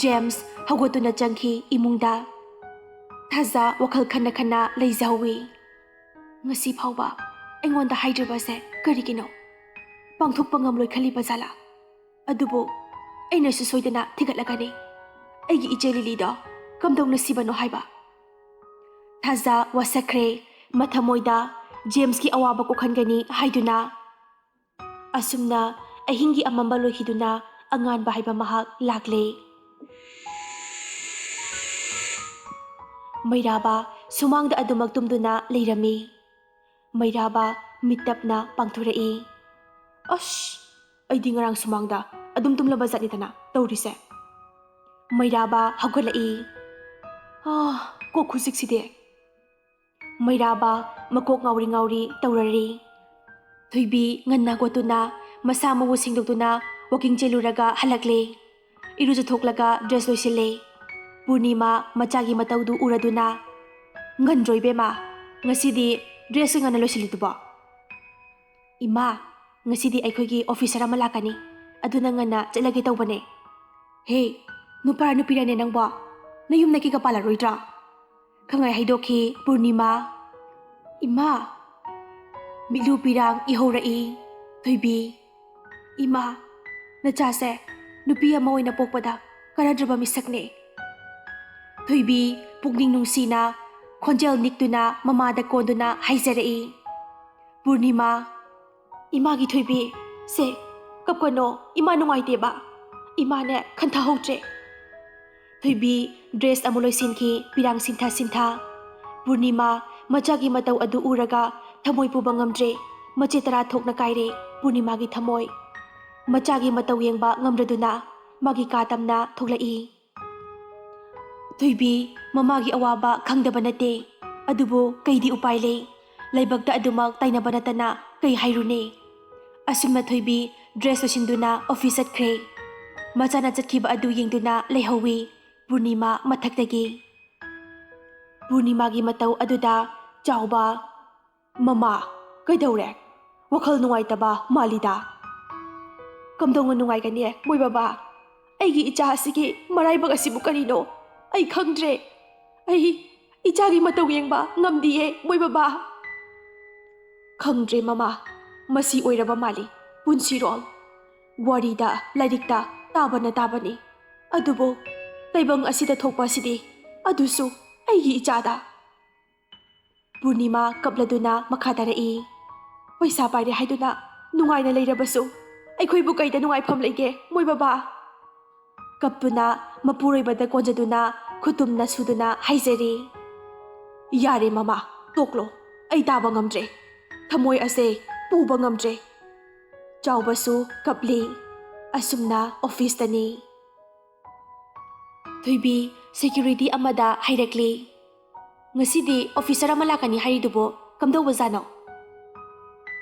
ꯖꯦꯝꯁ ꯍꯧꯒꯠꯇꯨꯅ ꯆꯪꯈꯤ ꯏꯃꯨꯡꯗ꯫ ꯊꯥꯖ ꯋꯥꯈꯜ ꯈꯟꯅ ꯈꯟꯅ ꯂꯩꯖꯍꯧꯋꯤ꯫ ꯉꯁꯤ ꯐꯥꯎꯕ ꯑꯩꯉꯣꯟꯗ ꯍꯥꯏꯗ꯭ꯔꯤꯕꯁꯦ ꯀꯔꯤꯒꯤꯅꯣ? ꯄꯥꯡꯊꯣꯛꯄ ꯉꯝꯂꯣꯏ ꯈꯜꯂꯤꯕ ꯖꯥꯠꯂꯥ? ꯑꯗꯨꯕꯨ ꯑꯩꯅꯁꯨ ꯁꯣꯏꯗꯅ ꯊꯤꯒꯠꯂꯒꯅꯤ꯫ ꯑꯩꯒꯤ ꯏꯆꯦ ꯂꯤꯂꯤꯗꯣ ꯀꯝꯗꯧꯅ ꯁꯤꯕꯅꯣ ꯍꯥꯏꯕ꯫ ꯊꯥꯖ ꯋꯥꯁꯛꯈ꯭ꯔꯦ꯫ ꯃꯊꯃꯣꯏꯗ ꯖꯦꯝꯁꯀꯤ ꯑꯋꯥꯕ ꯀꯣꯛꯍꯟꯒꯅꯤ ꯍꯥꯏꯗꯨꯅ꯫ ꯑꯁꯨꯝꯅ ꯑꯍꯤꯡꯒꯤ ꯑꯃꯝꯕ ꯂꯣꯏꯈꯤꯗꯨꯅ ꯑꯉꯥꯟꯕ ꯍꯥꯏꯕ ꯃꯍꯥꯛ ꯂꯥꯛꯂꯦ꯫ ꯃꯩꯔꯥꯕ ꯁꯨꯃꯥꯡꯗ ꯑꯗꯨꯃꯛ ꯇꯨꯝꯗꯨꯅ ꯂꯩꯔꯝꯃꯤ꯫ ꯃꯩꯔꯥꯕ ꯃꯤꯠꯇꯞꯅ ꯄꯥꯡꯊꯣꯔꯛꯏ꯫ ꯑꯁ, ꯑꯩꯗꯤ ꯉꯔꯥꯡ ꯁꯨꯃꯥꯡꯗ ꯑꯗꯨꯝ ꯇꯨꯝꯂꯕ ꯖꯥꯠꯅꯤꯗꯅ ꯇꯧꯔꯤꯁꯦ꯫ ꯃꯩꯔꯥꯕ ꯍꯧꯒꯠꯂꯛꯏ꯫ ꯑꯥ, ꯀꯣꯛ ꯈꯨꯆꯤꯛꯁꯤꯗꯤ꯫ ꯃꯩꯔꯥꯕ ꯃꯀꯣꯛ ꯉꯥꯎꯔꯤ ꯉꯥꯎꯔꯤ ꯇꯧꯔꯔꯤ꯫ ꯊꯣꯏꯕꯤ ꯉꯟꯅ ꯍꯧꯒꯠꯇꯨꯅ ꯃꯁꯥ ꯃꯎ ꯁꯦꯡꯗꯣꯛꯇꯨꯅ ꯋꯥꯀꯤꯡ ꯆꯦꯜꯂꯨꯔꯒ ꯍꯜꯂꯛꯂꯦ꯫ ꯏꯔꯨꯖꯊꯣꯛꯂꯒ ꯗ꯭ꯔꯦꯁ ꯂꯣꯏꯁꯤꯜꯂꯦ꯫ ꯄꯨꯔꯅꯤꯃꯥ ꯃꯆꯥꯒꯤ ꯃꯇꯧꯗꯨ ꯎꯔꯗꯨꯅ, "ꯉꯟꯗ꯭ꯔꯣ ꯏꯕꯦꯝꯃ? ꯉꯁꯤꯗꯤ ꯗ꯭ꯔꯦꯁꯀ ꯉꯟꯅ ꯂꯣꯏꯁꯤꯜꯂꯤꯗꯨꯕꯣ?" "ꯏꯃꯥ, ꯉꯁꯤꯗꯤ ꯑꯩꯈꯣꯏꯒꯤ ꯑꯣꯐꯤꯁꯔ ꯑꯃ ꯂꯥꯛꯀꯅꯤ, ꯑꯗꯨꯅ ꯉꯟꯅ ꯆꯠꯂꯒꯦ ꯇꯧꯕꯅꯦ꯫" "ꯍꯦ, ꯅꯨꯄꯥꯔ ꯅꯨꯄꯤꯔꯅꯦ ꯅꯪꯕꯣ? ꯅꯌꯨꯝ ꯅꯀꯤꯒ ꯄꯥꯜꯂꯔꯣꯏꯗ꯭ꯔꯣ?" ꯈꯪꯉꯥꯏ ꯍꯩꯗꯣꯛꯈꯤ ꯄꯨꯔꯅꯤꯃꯥ꯫ "ꯏꯃꯥ!" ꯃꯤꯠꯂꯨ ꯄꯤꯔꯥꯡ ꯏꯍꯧꯔꯛꯏ ꯊꯣꯏꯕꯤ꯫ "ꯏꯃꯥ, ꯅꯆꯥꯁꯦ ꯅꯨꯄꯤ ꯑꯃ ꯑꯣꯏꯅ ꯄꯣꯛꯄꯗ ꯀꯥꯟꯅꯗ꯭ꯔꯕ ꯃꯤꯁꯛꯅꯦ꯫" ꯊꯣꯏꯕꯤ ꯄꯨꯛꯅꯤꯡ ꯅꯨꯡꯁꯤꯅ ꯈꯣꯟꯖꯦꯜ ꯅꯤꯛꯇꯨꯅ ꯃꯃꯥꯗ ꯀꯣꯟꯗꯨꯅ ꯍꯥꯏꯖꯔꯛꯏ꯫ ꯄꯨꯔꯅꯤꯃꯥ, "ꯏꯃꯥꯒꯤ ꯊꯣꯏꯕꯤ, ꯁꯦ, ꯀꯞꯀꯅꯣ, ꯏꯃꯥ ꯅꯨꯡꯉꯥꯏꯇꯦꯕ, ꯏꯃꯥꯅꯦ ꯈꯟꯊꯍꯧꯗ꯭ꯔꯦ꯫" ꯊꯣꯏꯕꯤ ꯗ꯭ꯔꯦꯁ ꯑꯃꯨꯛ ꯂꯣꯏꯁꯤꯟꯈꯤ, ꯄꯤꯔꯥꯡ ꯁꯤꯟꯊ ꯁꯤꯟꯊ꯫ ꯄꯨꯔꯅꯤꯃꯥ ꯃꯆꯥꯒꯤ ꯃꯇꯧ ꯑꯗꯨ ꯎꯔꯒ ꯊꯃꯣꯏ ꯄꯨꯕ ꯉꯝꯗ꯭ꯔꯦ꯫ ꯃꯆꯦꯠ ꯇꯔꯥ ꯊꯣꯛꯅ ꯀꯥꯏꯔꯦ ꯄꯨꯔꯅꯤꯃꯥꯒꯤ ꯊꯃꯣꯏ꯫ ꯃꯆꯥꯒꯤ ꯃꯇꯧ ꯌꯦꯡꯕ ꯉꯝꯗ꯭ꯔꯗꯨꯅ ꯃꯥꯒꯤ ꯀꯥ ꯇꯝꯅ ꯊꯣꯛꯂꯛꯏ꯫ ꯊꯣꯏꯕꯤ ꯃꯃꯥꯒꯤ ꯑꯋꯥꯕ ꯈꯪꯗꯕ ꯅꯠꯇꯦ, ꯑꯗꯨꯕꯨ ꯀꯩꯗꯤ ꯎꯄꯥꯏ ꯂꯩ? ꯂꯥꯏꯕꯛꯇ ꯑꯗꯨꯃꯛ ꯇꯥꯏꯅꯕ ꯅꯠꯇꯅ ꯀꯩ ꯍꯥꯏꯔꯨꯅꯤ? ꯑꯁꯨꯝꯅ ꯊꯣꯏꯕꯤ ꯗ꯭ꯔꯦꯁ ꯂꯣꯏꯁꯤꯟꯗꯨꯅ ꯑꯣꯐꯤꯁ ꯆꯠꯈ꯭ꯔꯦ꯫ ꯃꯆꯥꯅ ꯆꯠꯈꯤꯕ ꯑꯗꯨ ꯌꯦꯡꯗꯨꯅ ꯂꯩꯍꯧꯋꯤ ꯄꯨꯔꯅꯤꯃꯥ ꯃꯊꯛꯇꯒꯤ꯫ ꯄꯨꯔꯅꯤꯃꯥꯒꯤ ꯃꯇꯧ ꯑꯗꯨꯗ ꯆꯥꯎꯕ, "ꯃꯃꯥ, ꯀꯩꯗꯧꯔꯦ? ꯋꯥꯈꯜ ꯅꯨꯡꯉꯥꯏꯇꯕ ꯃꯥꯜꯂꯤꯗ?" "ꯀꯝꯗꯧꯅ ꯅꯨꯡꯉꯥꯏꯒꯅꯤ, ꯃꯣꯏ ꯕꯕꯥ? ꯑꯩꯒꯤ ꯏꯆꯥ ꯑꯁꯤꯒꯤ ꯃꯔꯥꯏꯕꯛ ꯑꯁꯤꯕꯨ ꯀꯔꯤꯅꯣ? ꯑꯩ ꯈꯪꯗ꯭ꯔꯦ꯫ ꯑꯩ ꯏꯆꯥꯒꯤ ꯃꯇꯧ ꯌꯦꯡꯕ ꯉꯝꯗꯤꯌꯦ, ꯃꯣꯏ ꯕꯕꯥ꯫" "ꯈꯪꯗ꯭ꯔꯦ ꯃꯃꯥ, ꯃꯁꯤ ꯑꯣꯏꯔꯕ ꯃꯥꯜꯂꯤ ꯄꯨꯟꯁꯤꯔꯣꯜ꯫ ꯋꯥꯔꯤꯗ, ꯂꯥꯏꯔꯤꯛꯇ ꯇꯥꯕꯅ ꯇꯥꯕꯅꯤ, ꯑꯗꯨꯕꯨ ꯇꯥꯏꯕꯪ ꯑꯁꯤꯗ ꯊꯣꯛꯄ ꯑꯁꯤꯗꯤ ꯑꯗꯨꯁꯨ ꯑꯩꯒꯤ ꯏꯆꯥꯗ꯫" ꯄꯨꯔꯅꯤꯃꯥ ꯀꯞꯂꯗꯨꯅ ꯃꯈꯥ ꯇꯥꯔꯛꯏ, "ꯄꯩꯁꯥ ꯄꯥꯏꯔꯦ ꯍꯥꯏꯗꯨꯅ ꯅꯨꯡꯉꯥꯏꯅ ꯂꯩꯔꯕꯁꯨ ꯑꯩꯈꯣꯏꯕꯨ ꯀꯩꯗ ꯅꯨꯡꯉꯥꯏꯐꯝ ꯂꯩꯒꯦ, ꯃꯣꯏ ꯕꯕꯥ?" ꯀꯞꯇꯨꯅ ꯃꯄꯨꯔꯣꯏꯕꯗ ꯀꯣꯟꯖꯗꯨꯅ ꯈꯨꯇꯨꯝꯅ ꯁꯨꯗꯨꯅ ꯍꯥꯏꯖꯔꯤ, "ꯌꯥꯔꯦ ꯃꯃꯥ, ꯇꯣꯛꯂꯣ, ꯑꯩ ꯇꯥꯕ ꯉꯝꯗ꯭ꯔꯦ꯫ ꯊꯃꯣꯏ ꯑꯁꯦ ꯄꯨꯕ ꯉꯝꯗ꯭ꯔꯦ꯫" ꯆꯥꯎꯕꯁꯨ ꯀꯞꯂꯤ꯫ ꯑꯁꯨꯝꯅ ꯑꯣꯐꯤꯁꯇꯅꯤ꯫ ꯊꯣꯏꯕꯤ ꯁꯦꯀ꯭ꯌꯨꯔꯤꯇꯤ ꯑꯃꯗ ꯍꯥꯏꯔꯛꯂꯤ, "ꯉꯁꯤꯗꯤ ꯑꯣꯐꯤꯁꯔ ꯑꯃ ꯂꯥꯛꯀꯅꯤ ꯍꯥꯏꯔꯤꯗꯨꯕꯨ ꯀꯝꯗꯧꯕꯖꯥꯠꯅꯣ?"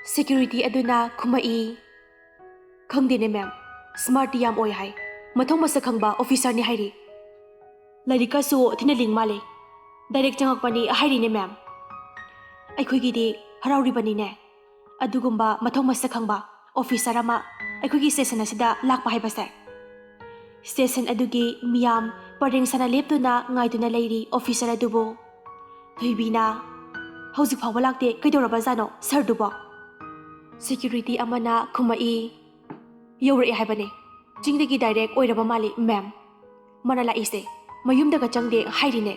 ꯁꯦꯀ꯭ꯌꯨꯔꯤꯇꯤ ꯑꯗꯨꯅ ꯈꯨꯝꯃꯛꯏ, "ꯈꯪꯗꯦꯅꯦ ꯃꯦꯝ, ꯁ꯭ꯃꯥꯔꯠꯇꯤ ꯌꯥꯝ ꯑꯣꯏ ꯍꯥꯏ, ꯃꯊꯧ ꯃꯁꯛ ꯈꯪꯕ ꯑꯣꯐꯤꯁꯔꯅꯤ ꯍꯥꯏꯔꯤ꯫ ꯂꯥꯏꯔꯤꯛꯀꯁꯨ ꯊꯤꯅ ꯂꯤꯡ ꯃꯥꯜꯂꯤ꯫ ꯗꯥꯏꯔꯦꯛ ꯆꯪꯉꯛꯄꯅꯤ ꯍꯥꯏꯔꯤꯅꯦ ꯃꯦꯝ꯫ ꯑꯩꯈꯣꯏꯒꯤꯗꯤ ꯍꯔꯥꯎꯔꯤꯕꯅꯤꯅꯦ, ꯑꯗꯨꯒꯨꯝꯕ ꯃꯊꯧ ꯃꯁꯛ ꯈꯪꯕ ꯑꯣꯐꯤꯁꯔ ꯑꯃ ꯑꯩꯈꯣꯏꯒꯤ ꯁ꯭ꯇꯦꯁꯟ ꯑꯁꯤꯗ ꯂꯥꯛꯄ ꯍꯥꯏꯕꯁꯦ꯫ ꯁ꯭ꯇꯦꯁꯟ ꯑꯗꯨꯒꯤ ꯃꯤꯌꯥꯝ ꯄꯔꯦꯡ ꯁꯥꯅ ꯂꯦꯞꯇꯨꯅ ꯉꯥꯏꯗꯨꯅ ꯂꯩꯔꯤ ꯑꯣꯐꯤꯁꯔ ꯑꯗꯨꯕꯨ꯫" ꯊꯣꯏꯕꯤꯅ, "ꯍꯧꯖꯤꯛ ꯐꯥꯎꯕ ꯂꯥꯛꯇꯦ, ꯀꯩꯗꯧꯔꯕꯖꯥꯠꯅꯣ ꯁꯥꯔꯗꯨꯕꯣ?" ꯁꯦꯀ꯭ꯌꯨꯔꯤꯇꯤ ꯑꯃꯅ ꯈꯨꯝꯃꯛꯏ, "ꯌꯧꯔꯛꯑꯦ ꯍꯥꯏꯕꯅꯦ, ꯆꯤꯡꯗꯒꯤ ꯗꯥꯏꯔꯦꯛ ꯑꯣꯏꯔꯕ ꯃꯥꯜꯂꯤ ꯃꯦꯝ꯫ ꯃꯥꯅ ꯂꯥꯛꯏꯁꯦ ꯃꯌꯨꯝꯗꯒ ꯆꯪꯗꯦ ꯍꯥꯏꯔꯤꯅꯦ꯫"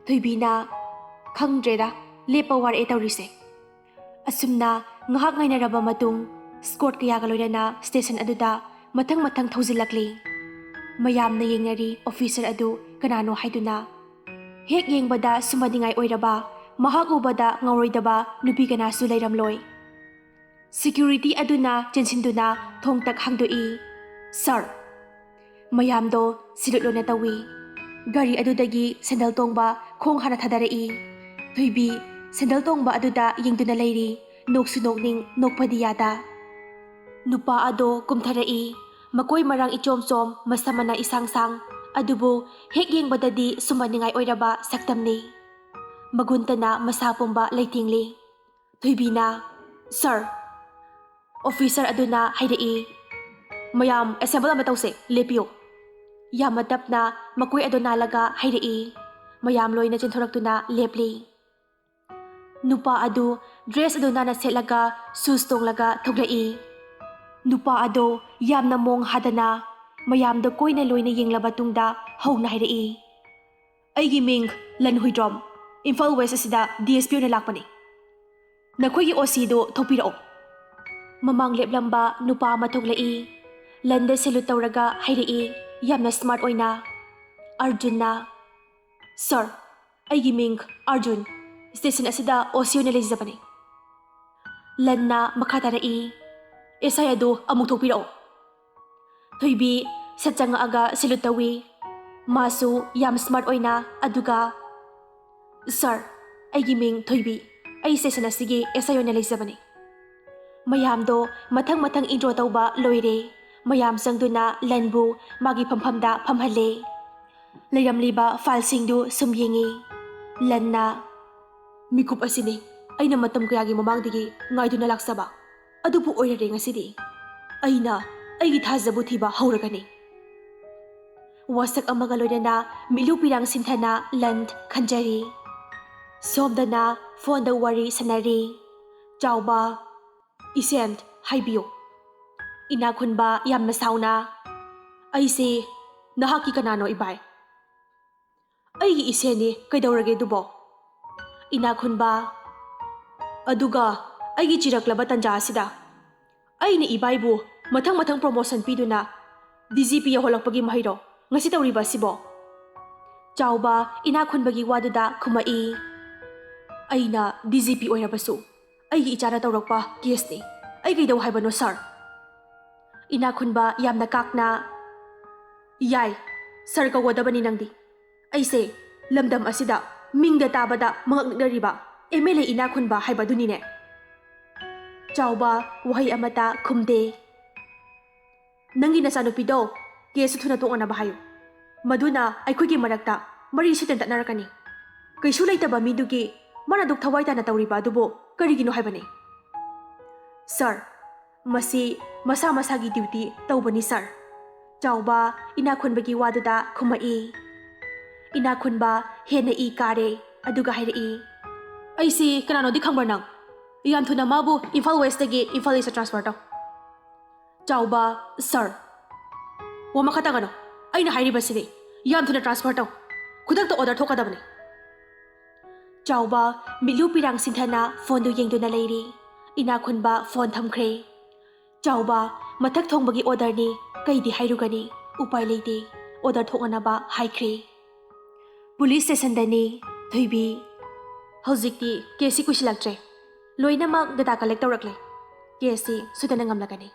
ꯊꯣꯏꯕꯤꯅ, "ꯈꯪꯗ꯭ꯔꯦꯗ, ꯂꯦꯞꯄ ꯋꯥꯔꯛꯑꯦ ꯇꯧꯔꯤꯁꯦ꯫" ꯑꯁꯨꯝꯅ ꯉꯥꯏꯍꯥꯛ ꯉꯥꯏꯅꯔꯕ ꯃꯇꯨꯡ, ꯁ꯭ꯀꯣꯔꯠ ꯀꯌꯥꯒ ꯂꯣꯏꯅꯅ ꯁ꯭ꯇꯦꯁꯟ ꯑꯗꯨꯗ ꯃꯊꯪ ꯃꯊꯪ ꯊꯧꯖꯤꯜꯂꯛꯂꯤ꯫ ꯃꯌꯥꯝꯅ ꯌꯦꯡꯅꯔꯤ ꯑꯣꯐꯤꯁꯔ ꯑꯗꯨ ꯀꯅꯥꯅꯣ ꯍꯥꯏꯗꯨꯅ꯫ ꯍꯦꯛ ꯌꯦꯡꯕꯗ ꯁꯨꯝꯍꯠꯅꯤꯡꯉꯥꯏ ꯑꯣꯏꯔꯕ, ꯃꯍꯥꯛ ꯎꯕꯗ ꯉꯥꯎꯔꯣꯏꯗꯕ ꯅꯨꯄꯤ ꯀꯅꯥꯁꯨ ꯂꯩꯔꯝꯂꯣꯏ꯫ ꯁꯦꯀ꯭ꯌꯨꯔꯤꯇꯤ ꯑꯗꯨꯅ ꯆꯦꯟꯁꯤꯟꯗꯨꯅ ꯊꯣꯡ ꯇꯛ ꯍꯥꯡꯗꯣꯛꯏ꯫ "ꯁꯥꯔ!" ꯃꯌꯥꯝꯗꯣ ꯁꯤꯂꯨꯠ ꯂꯣꯏꯅ ꯇꯧꯏ꯫ ꯒꯥꯔꯤ ꯑꯗꯨꯗꯒꯤ ꯁꯦꯟꯗꯜ ꯇꯣꯡꯕ ꯈꯣꯡ ꯍꯥꯟꯅ ꯊꯥꯗꯔꯛꯏ꯫ ꯊꯣꯏꯕꯤ ꯁꯦꯟꯗꯜ ꯇꯣꯡꯕ ꯑꯗꯨꯗ ꯌꯦꯡꯗꯨꯅ ꯂꯩꯔꯤ꯫ ꯅꯣꯛꯁꯨ ꯅꯣꯛꯅꯤꯡ, ꯅꯣꯛꯄꯗꯤ ꯌꯥꯗ꯫ ꯅꯨꯄꯥ ꯑꯗꯣ ꯀꯨꯝꯊꯔꯛꯏ꯫ ꯃꯀꯣꯏ ꯃꯔꯥꯡ ꯏꯆꯣꯝ ꯆꯣꯝ, ꯃꯁꯝ ꯃꯅꯥ ꯏꯁꯥꯡ ꯁꯥꯡ, ꯑꯗꯨꯕꯨ ꯍꯦꯛ ꯌꯦꯡꯕꯗꯗꯤ ꯁꯨꯝꯍꯠꯅꯤꯡꯉꯥꯏ ꯑꯣꯏꯔꯕ ꯁꯛꯇꯝꯅꯤ꯫ ꯃꯒꯨꯟꯇꯅ ꯃꯁꯥ ꯄꯨꯝꯕ ꯂꯩꯇꯦꯡꯂꯤ꯫ ꯊꯣꯏꯕꯤꯅ, "ꯁꯥꯔ, ꯑꯣꯐꯤꯁꯔ ꯑꯗꯨꯅ ꯍꯥꯏꯔꯛꯏ, ꯃꯌꯥꯝ ꯑꯦꯁꯦꯝꯕꯜ ꯑꯃ ꯇꯧꯁꯦ, ꯂꯦꯞꯄꯤꯌꯨ꯫" ꯌꯥꯝꯅ ꯇꯞꯅ ꯃꯀꯣꯏ ꯑꯗꯨ ꯅꯥꯜꯂꯒ ꯍꯥꯏꯔꯛꯏ꯫ ꯃꯌꯥꯝ ꯂꯣꯏꯅ ꯆꯦꯟꯊꯣꯔꯛꯇꯨꯅ ꯂꯦꯞꯂꯤ꯫ ꯅꯨꯄꯥ ꯑꯗꯨ ꯗ꯭ꯔꯦꯁ ꯑꯗꯨ ꯅꯥꯟꯅ ꯁꯦꯠꯂꯒ ꯁꯨꯁ ꯇꯣꯡꯂꯒ ꯊꯣꯛꯂꯛꯏ꯫ ꯅꯨꯄꯥ ꯑꯗꯣ ꯌꯥꯝꯅ ꯃꯣꯡ ꯍꯥꯗꯅ ꯃꯌꯥꯝꯗ ꯀꯣꯏꯅ ꯂꯣꯏꯅ ꯌꯦꯡꯂꯕ ꯇꯨꯡꯗ ꯍꯧꯅ ꯍꯥꯏꯔꯛꯏ, "ꯑꯩꯒꯤ ꯃꯤꯡ ꯂꯟ ꯍꯨꯏꯗ꯭ꯔꯣꯝ, ꯏꯝꯐꯥꯜ ꯋꯦꯁ ꯑꯁꯤꯗ ꯗꯤ ꯑꯦꯁ ꯄꯤ ꯑꯣꯏꯅ ꯂꯥꯛꯄꯅꯤ꯫ ꯅꯈꯣꯏꯒꯤ ꯑꯣ ꯁꯤꯗꯨ ꯊꯣꯛꯄꯤꯔꯛꯑꯣ꯫" ꯃꯃꯥꯡ ꯂꯦꯞꯂꯝꯕ ꯅꯨꯄꯥ ꯑꯃ ꯊꯣꯛꯂꯛꯏ꯫ ꯂꯟꯗ ꯁꯦꯂꯨꯠ ꯇꯧꯔꯒ ꯍꯥꯏꯔꯛꯏ, ꯌꯥꯝꯅ ꯁ꯭ꯃꯥꯔꯠ ꯑꯣꯏꯅ꯫ ꯑꯔꯖꯨꯟꯅ, "ꯁꯥꯔ, ꯑꯩꯒꯤ ꯃꯤꯡ ꯑꯔꯖꯨꯟ, ꯁ꯭ꯇꯦꯁꯟ ꯑꯁꯤꯗ ꯑꯣ ꯁꯤ ꯑꯣꯏꯅ ꯂꯩꯖꯕꯅꯤ꯫" ꯂꯟꯅ ꯃꯈꯥ ꯇꯥꯔꯛꯏ, "ꯑꯦꯁ ꯑꯥꯏ ꯑꯗꯨ ꯑꯃꯨꯛ ꯊꯣꯛꯄꯤꯔꯛꯑꯣ꯫" ꯊꯣꯏꯕꯤ ꯁꯠ ꯆꯪꯉꯛꯑꯒ ꯁꯦꯂꯨꯠ ꯇꯧꯏ꯫ ꯃꯥꯁꯨ ꯌꯥꯝ ꯁ꯭ꯃꯥꯔꯠ ꯑꯣꯏꯅ, ꯑꯗꯨꯒ, "ꯁꯥꯔ, ꯑꯩꯒꯤ ꯃꯤꯡ ꯊꯣꯏꯕꯤ, ꯑꯩ ꯁ꯭ꯇꯦꯁꯟ ꯑꯁꯤꯒꯤ ꯑꯦꯁ ꯑꯥꯏ ꯑꯣꯏꯅ ꯂꯩꯖꯕꯅꯤ꯫" ꯃꯌꯥꯝꯗꯣ ꯃꯊꯪ ꯃꯊꯪ ꯏꯟꯇ꯭ꯔꯣ ꯇꯧꯕ ꯂꯣꯏꯔꯦ꯫ ꯃꯌꯥꯝ ꯆꯪꯗꯨꯅ ꯂꯟꯕꯨ ꯃꯥꯒꯤ ꯐꯝꯐꯝꯗ ꯐꯝꯍꯜꯂꯦ꯫ ꯂꯩꯔꯝꯂꯤꯕ ꯐꯥꯏꯜꯁꯤꯡꯗꯨ ꯁꯨꯝ ꯌꯦꯡꯉꯤ꯫ ꯂꯟꯅ, "ꯃꯤꯀꯨꯞ ꯑꯁꯤꯅꯤ ꯑꯩꯅ ꯃꯇꯝ ꯀꯌꯥꯒꯤ ꯃꯃꯥꯡꯗꯒꯤ ꯉꯥꯏꯗꯨꯅ ꯂꯥꯛꯆꯕ꯫ ꯑꯗꯨꯕꯨ ꯑꯣꯏꯔꯔꯦ ꯉꯁꯤꯗꯤ꯫ ꯑꯩꯅ ꯑꯩꯒꯤ ꯊꯥꯖꯕꯨ ꯊꯤꯕ ꯍꯧꯔꯒꯅꯤ꯫" ꯋꯥꯁꯛ ꯑꯃꯒ ꯂꯣꯏꯅꯅ ꯃꯤꯠꯂꯨ ꯄꯤꯔꯥꯡ ꯁꯤꯟꯊꯅ ꯂꯟ ꯈꯟꯖꯔꯤ꯫ ꯁꯣꯝꯗꯅ ꯐꯣꯟꯗ ꯋꯥꯔꯤ ꯁꯥꯟꯅꯔꯤ꯫ ꯆꯥꯎꯕ, "ꯏꯁꯦꯟ, ꯍꯥꯏꯕꯤꯌꯨ꯫" ꯏꯅꯥꯛ ꯈꯨꯟꯕ ꯌꯥꯝꯅ ꯁꯥꯎꯅ, "ꯑꯩꯁꯦ ꯅꯍꯥꯛꯀꯤ ꯀꯅꯥꯅꯣ, ꯏꯕꯥꯏ?" "ꯑꯩꯒꯤ ꯏꯁꯦꯟꯅꯤ, ꯀꯩꯗꯧꯔꯒꯦ ꯑꯗꯨꯕꯣ?" ꯏꯅꯥꯛ ꯈꯨꯟꯕ, "ꯑꯗꯨꯒ ꯑꯩꯒꯤ ꯆꯤꯔꯛꯂꯕ ꯇꯟꯖꯥ ꯑꯁꯤꯗ ꯑꯩꯅ ꯏꯕꯥꯏꯕꯨ ꯃꯊꯪ ꯃꯊꯪ ꯄ꯭ꯔꯣꯃꯣꯁꯟ ꯄꯤꯗꯨꯅ ꯗꯤ ꯖꯤ ꯄꯤ ꯌꯧꯍꯜꯂꯛꯄꯒꯤ ꯃꯍꯩꯔꯣ ꯉꯁꯤ ꯇꯧꯔꯤꯕ ꯑꯁꯤꯕꯣ?" ꯆꯥꯎꯕ ꯏꯅꯥꯛ ꯈꯨꯟꯕꯒꯤ ꯋꯥꯗꯨꯗ ꯈꯨꯝꯃꯛꯏ, "ꯑꯩꯅ ꯗꯤ ꯖꯤ ꯄꯤ ꯑꯣꯏꯔꯕꯁꯨ ꯑꯩꯒꯤ ꯏꯆꯥꯅ ꯇꯧꯔꯛꯄ ꯀꯦꯁꯅꯤ꯫ ꯑꯩ ꯀꯩꯗꯧ ꯍꯥꯏꯕꯅꯣ, ꯁꯥꯔ?" ꯏꯅꯥꯛ ꯈꯨꯟꯕ ꯌꯥꯝꯅ ꯀꯥꯛꯅ, "ꯌꯥꯏ, ꯁꯥꯔ ꯀꯧꯒꯗꯕꯅꯤ ꯅꯪꯗꯤ꯫ ꯑꯩꯁꯦ ꯂꯝꯗꯝ ꯑꯁꯤꯗ ꯃꯤꯡꯗ ꯇꯥꯕꯗ ꯃꯉꯛ ꯅꯤꯛꯅꯔꯤꯕ ꯑꯦꯝ ꯑꯦꯜ ꯑꯦ ꯏꯅꯥꯛ ꯈꯨꯟꯕ ꯍꯥꯏꯕꯗꯨꯅꯤꯅꯦ꯫" ꯆꯥꯎꯕ ꯋꯥꯍꯩ ꯑꯃꯠꯇ ꯈꯨꯝꯗꯦ꯫ "ꯅꯪꯒꯤ ꯅꯆꯥꯅꯨꯄꯤꯗꯣ ꯀꯦꯁꯇꯨ ꯊꯨꯅ ꯇꯣꯛꯅꯅꯕ ꯍꯥꯏꯌꯨ꯫ ꯃꯗꯨꯅ ꯑꯩꯈꯣꯏꯒꯤ ꯃꯔꯛꯇ ꯃꯔꯤ ꯁꯤꯇꯟ ꯇꯠꯅꯔꯛꯀꯅꯤ꯫ ꯀꯩꯁꯨ ꯂꯩꯇꯕ ꯃꯤꯗꯨꯒꯤ ꯃꯥꯅ ꯑꯗꯨꯛ ꯊꯋꯥꯏ ꯇꯥꯅ ꯇꯧꯔꯤꯕ ꯑꯗꯨꯕꯨ ꯀꯔꯤꯒꯤꯅꯣ ꯍꯥꯏꯕꯅꯤ?" "ꯁꯥꯔ, ꯃꯁꯤ ꯃꯁꯥ ꯃꯁꯥꯒꯤ ꯗ꯭ꯌꯨꯇꯤ ꯇꯧꯕꯅꯤ, ꯁꯥꯔ꯫" ꯆꯥꯎꯕ ꯏꯅꯥꯛ ꯈꯨꯟꯕꯒꯤ ꯋꯥꯗꯨꯗ ꯈꯨꯝꯃꯛꯏ꯫ ꯏꯅꯥꯛ ꯈꯨꯟꯕ ꯍꯦꯟꯅ ꯏ ꯀꯥꯔꯦ, ꯑꯗꯨꯒ ꯍꯥꯏꯔꯛꯏ, "ꯑꯩꯁꯤ ꯀꯅꯥꯅꯣꯗꯤ ꯈꯪꯕ꯭ꯔꯥ ꯅꯪ? ꯌꯥꯝ ꯊꯨꯅ ꯃꯥꯕꯨ ꯏꯝꯐꯥꯜ ꯋꯦꯁꯇꯒꯤ ꯏꯝꯐꯥꯜ ꯏꯁꯇ ꯇ꯭ꯔꯥꯟꯁꯐꯔ ꯇꯧ꯫" ꯆꯥꯎꯕ, "ꯁꯥꯔ, ꯋꯥ ꯃꯈꯥ ꯇꯥꯒꯅꯨ꯫ ꯑꯩꯅ ꯍꯥꯏꯔꯤꯕꯁꯤꯅꯤ, ꯌꯥꯝ ꯊꯨꯅ ꯇ꯭ꯔꯥꯟꯁꯐꯔ ꯇꯧ꯫ ꯈꯨꯗꯛꯇ ꯑꯣꯔꯗꯔ ꯊꯣꯛꯀꯗꯕꯅꯤ꯫" ꯆꯥꯎꯕ ꯃꯤꯠꯂꯨ ꯄꯤꯔꯥꯡ ꯁꯤꯟꯊꯅ ꯐꯣꯟꯗꯨ ꯌꯦꯡꯗꯨꯅ ꯂꯩꯔꯤ꯫ ꯏꯅꯥꯛ ꯈꯨꯟꯕ ꯐꯣꯟ ꯊꯝꯈ꯭ꯔꯦ꯫ ꯆꯥꯎꯕ, ꯃꯊꯛ ꯊꯣꯡꯕꯒꯤ ꯑꯣꯔꯗꯔꯅꯤ, ꯀꯩꯗꯤ ꯍꯥꯏꯔꯨꯒꯅꯤ? ꯎꯄꯥꯏ ꯂꯩꯇꯦ, ꯑꯣꯔꯗꯔ ꯊꯣꯛꯅꯅꯕ ꯍꯥꯏꯈ꯭ꯔꯦ꯫ ꯄꯨꯂꯤꯁ ꯁ꯭ꯇꯦꯁꯟꯗꯅꯤ꯫ ꯊꯣꯏꯕꯤ, "ꯍꯧꯖꯤꯛꯇꯤ ꯀꯦꯁꯁꯤ ꯀꯨꯏꯁꯤꯜꯂꯛꯇ꯭ꯔꯦ꯫ ꯂꯣꯏꯅꯃꯛ ꯗꯦꯇꯥ ꯀꯂꯦꯛ ꯇꯧꯔꯛꯂꯦ꯫ ꯀꯦꯁꯁꯤ ꯁꯣꯏꯗꯅ ꯉꯝꯂꯒꯅꯤ꯫"